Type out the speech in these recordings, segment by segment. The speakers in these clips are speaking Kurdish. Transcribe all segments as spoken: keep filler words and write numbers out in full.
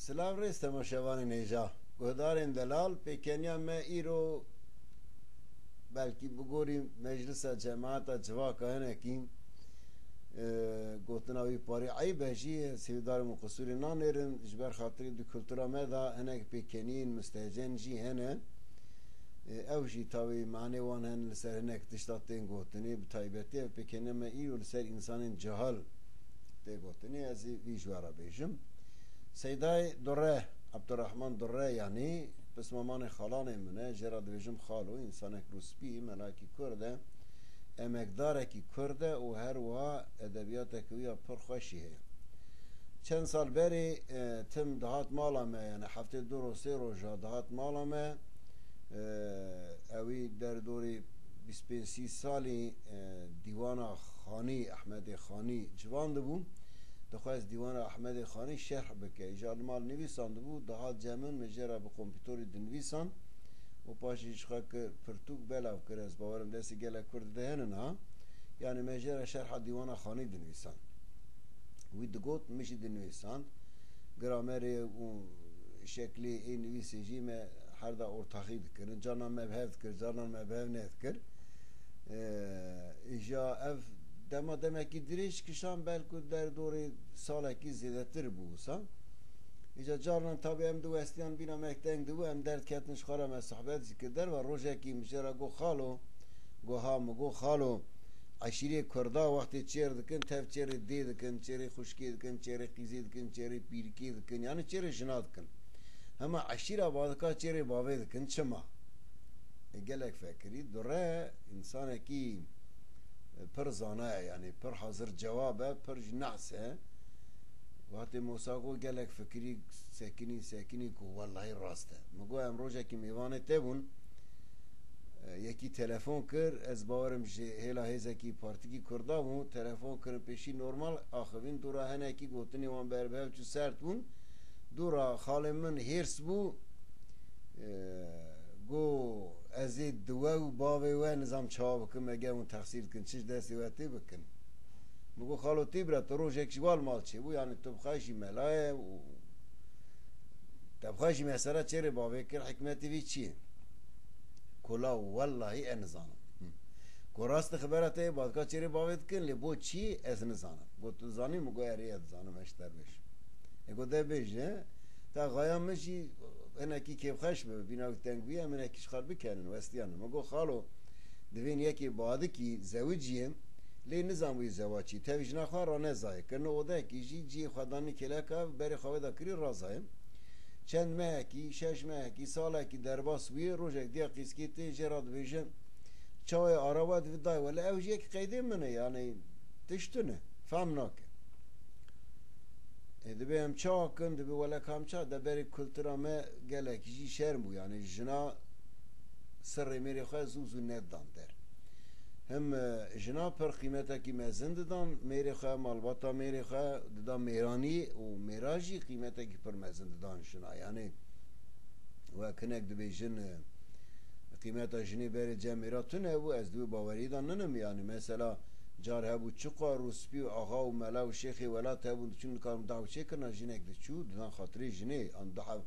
Silav rêz temaşevanên hêja. Guhdarên delal, pêkeniya me îro belkî bigorî meclisa cemaeta civaka hinekî, e, gotina wî parî eyb e jî, ez hêvîdar im û qisûrê nanêrin. Ji ber xatirê di kultura me de hinek pêkeniyên mustehcen jî hene. E, ew jî tawî manê wan hene li ser hinek tişta tên gotinê, bi taybetî ev pêkeniya me îro li ser însanên cehal tê gotinê, ez ê vî ji we re bêjim. Seydayê Durre, Abdurrahman Durre, yanî pismamanê xalanê min e, jê re dibêjim xalo, însanek rûspî, melakî kurd e, emekdarekî kurd e û her wiha edebiyateke wî ya pir xweşî heye. Çend sal berê, e, tim dihat mala me, yani heftê du roj, sê roja dihat mala me. E, ewî derdorê bîst pênc sî salî, e, dîwana Xanî, Ehmedê Xanî ciwan dibû. Dixwest dîwana Ehmedê Xanî şerh bike. Îja li mal nivîsandibû, dihat cem min, min jê re bi kompîtorî dinivîsan û paşê ji xwe kir pirtûk, belav kir. Ez bawerim destê gelek Kurd de hene niha. Yani me jê re şerha dîwana Xanî dinivîsan. Wî digot, min jî dinivîsand. Gramerê û şeklê ê nivîsê jî me her da ortaxî dikirin. Carnan me bi hev dikir, carnan me bi hev nedikir. Ee, îja ev dema demekî dirêj kişan, belku derdorê salekî zêdetir bû wisa. Îja carnan tabî em diwestiyan bîna me teng dibû, em derdiketin ji xwe re me sohbet jî kir. Derva rojekî min jê re got, "Xalo," got, "ha," min got, "Xalo, eşîrê Kurda wextê çêr dikin, tev çêrê dê dikin, çêrê xwişkê dikin, çêrê qîzê dikin, çêrê pîrikê dikin, yani çêrê jina dikin. Hema eşîra badika çêrê bavê dikin, çima?" E, gelek fekirî, Durre însanekî, e, pir zana ye, yani pir hazir cewab e, pir jî nehs e. Wextê Mosa got gelek fikirî, sekinî, sekinî ku wellahî rast e. Min got em rojekî mêvanê te bûn, e, yekî telefon kir, ez bawerim ji hêla hêzekî partîkî Kurda bû, telefon kirin pêşî normal axivîn, dûra hinekî gotinê wan berbihev çû sert bûn. Dûra xalê min hêrs bû, e, got, "Ez ê di we û bavê we nizam çawa bikim, eger hûn texsîr dikin, çi ji destê we tê bikin?" Min got, "Xalo tê bira, tu rojek ji wal mal çêbû, yani tu bi xwe jî mela ye û te bi xwe jî mesela çêrê bavê kir, hikmetê vî çi ye?" Kula, "Wellahî ez nizanim." Ku rast xibera te yê, badika çêrê bavê dikin, lê bo çi ez nizanim. Got, "Tu dizanî?" Min got, "Erê, ez dizanim, ez ji te re bêjim." E, got, "De bêje." Ta xaya min jî hinekî kêfxweş be, bîna wî teng bûye, em hinekî ji xwe re bikenin, westiyanin. Min got, "Xalo, divên yekê badikî zewiciyê, lê nizanibûyî zewaçî, tevî jina xwe ranezayê, kirine odeyekî jî cihê xwe danî kêleka, berê xwe wê de kirî razayê. Çend mehekî, şeş mehekî, salekî derbas bûye, rojek diya qîskê tê, jê re dibêje, 'Çawê ara we divê dayê we.' Lê ew jî yek qeydê min e, yani tişt tune, fehm nake." E, dibê em çawa kin, dibê wele kam ça, de berê kultura me gelek jî şerm bû, yani jina sirrê mêrê xwe zû zû nedidan der. Him, e, jina pir qîmetekî mezin didan mêrê xwe, malbata mêrê xwe didan mêranî û mêra jî qîmetekî pir mezin didan jina. Yani wek hinek dibêjin, e, qîmeta jinê berê cem mêra tune bû, ez di wê baweriyê de ninim. Yani mesela car hebû çiqa rûspî û axa û mela û şêxê welat hebûn, diçûn dikarin daw çêkirina, jinek diçû, didan xatirê jinê, an du heb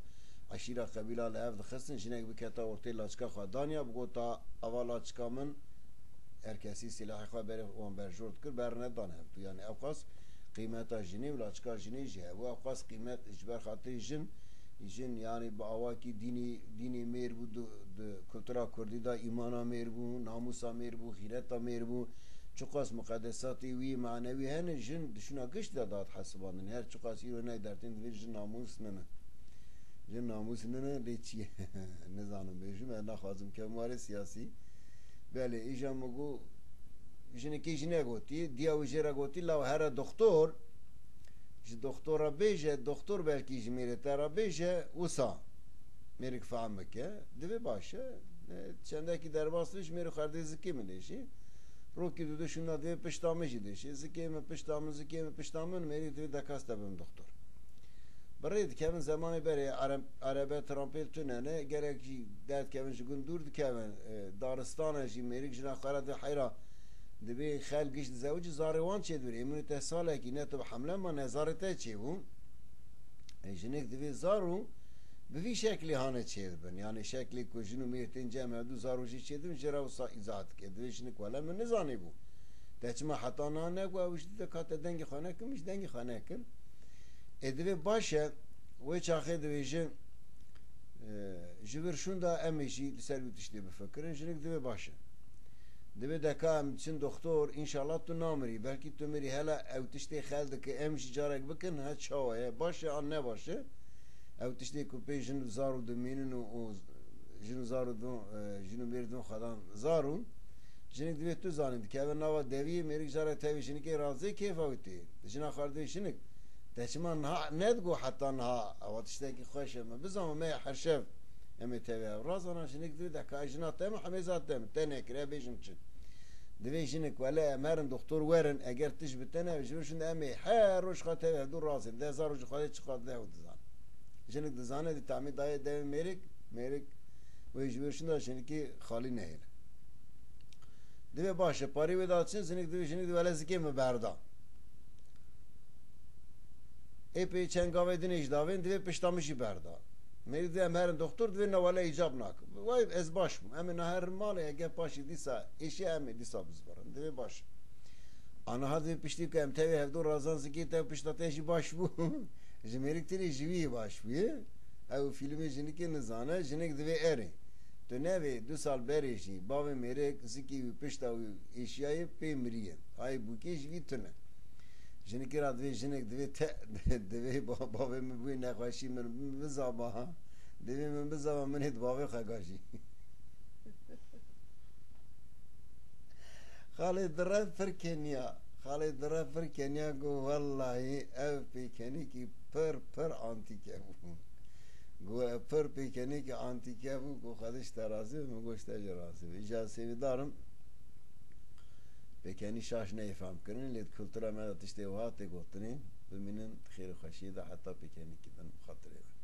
eşîra qebîla li hev dixistin, jinek biketa ortê laçka xwe danya, bigota, "Ava laçka min." Her kesî silahê xwe berê wan berjor dikir, ber nedan hevdû. Yani ew qas qîmeta jinê û laçka jinê jî hebû. Ew qas qîmet ji ber xatirê jin, jin yani bi awakî dînî, dînê mêr bû, di, di kultura kurdî de îmana mêr bû, namûsa mêr bû, xîreta mêr bû. Çiqas muqedesatê wî manewî hene, jin di şûna gişt de dihat hesibandin. Her çiqas îro hinek dertên divê jin namûs nine. Jin namûs nine, lê çi ye? Nizanim bêjim, ez naxwazim kevim warê siyasî. Belê, îja min got, jinikê jî negotî, diya wî jê re gotî, "Law here doxtor, ji doxtor re bêje, doxtor belkî ji mêrê te re bêje, wisa mêrik fehm bike, divê baş e." E, çendekî derbas dibe, ji mêrê xwe re dê zikê min dêşê. Rokî dû dişûna divê pişta min jî dêşê. Zikê min pişta min, zikê min pişta min, mêrî divê dekas te bim doxtor. Bi rê dikevin, zemanê berê Ereb-, erebe trampêl tune ne, gelek jî derdikevin, ji gund dûr dikevin, e, daristane jî, mêrik jina xwe re dê heyra, dibê xelk giş dizewicî, zarê wan çêdibin. Ê min û te salekî ne tu bi hemle ma, ne zarê te çêbû. E, jinik divê zaro bi vî şeklê hane çêdibin. Yani şeklê ku jin û mêr tên cem hevdu zaro jî çêdibin, jê re wisa îzah dike. Divê jinik wele min nizanîbû. Te çima heta niha negot, ew jî dide ka te dengê xwe nekin, min jî dengê xwe nekir. Ê divê baş e, wê çaxê divê ji, e, ji vir şûnda em ê jî li ser wî tiştê bifikirin, jinik divê baş e. Divê de ka em diçin doxtor, înşallah tu namirî, belkî tu mirî, hela ew tiştê xel dike, em jî carek bikin, he çawa ye, baş e an ne baş e. Ew tiştê ku pê jin û zaro dimînin û, û jin û zaro din, e, jin û mêr din xwedan zaro. Jinik divê tu zanî, dikeve nava deviyê, mêrik carek tevî jinikê razê kêfa wî tê. Jina xwe re divê jinik. Te çima niha nedigot heta niha, ewa tiştekî xweş e, me bizanî me her şev em ê tevî hev. Razana jinik divê de ka jina te me, hemêza te me, te nekire bêjim çi. Divê jinik, wele em herin doxtor werin, eger tişt bi te ne, ji vir şûnda em ê her roj xwe tevî hevdu razin. De hezar rojî Xwedê çiqas de ew dizan. Jinik dizane, di tamî dayê devê mêrik, mêrik wê ji vir şûnda jinikî xalî nehêle. Divê baş e, parî wê da çi, jinik divê, jinik divê wele zikê min berda. Ê pê çend gavê din ê ji davên, divê pişta min jî berda. Mêrik divê em herin doxtor, divê ne wele îcab nakim. Vay ez baş bûm. Em ê na herin malê, eger paşê dîsa êşe em ê dîsa bizbirin. Divê baş. Aniha divê piştî ku em tevî hevdu razan zikê te û pişta te jî baş bû. Ji mêrik tirî ji wî yê baş bûye. Ew fîlmê jinikê nizane, jinik divê erê. Tu nevê du sal berê jî bavê mêrik zikê wî pişta wî êşiyaye pê miriye. Ayê bûkê ji vî tune. Jinikê ra divê jinik, divê te, divê ba-, bavê min bûyê nexweşî min, min bizaba ha. Divê min bizaba min ê di bavê xwe gajî. Xalê dire pir keniya. Xalê dire pir keniya, got, wellahî ev pêkenîkî pir, pir antîke bû. Got, ev pir pêkenîkî antîke bû, got, Xwedê ji te razî be, min got, ji te jî razî be. Îca sêvîdar im. Pêkenî şaş neyê fehmkirinê, lê di kultura me de tiştê wiha tê gotinê, bimînin di xêr û xweşiyê de heta pêkenîkî din bi xatirê we.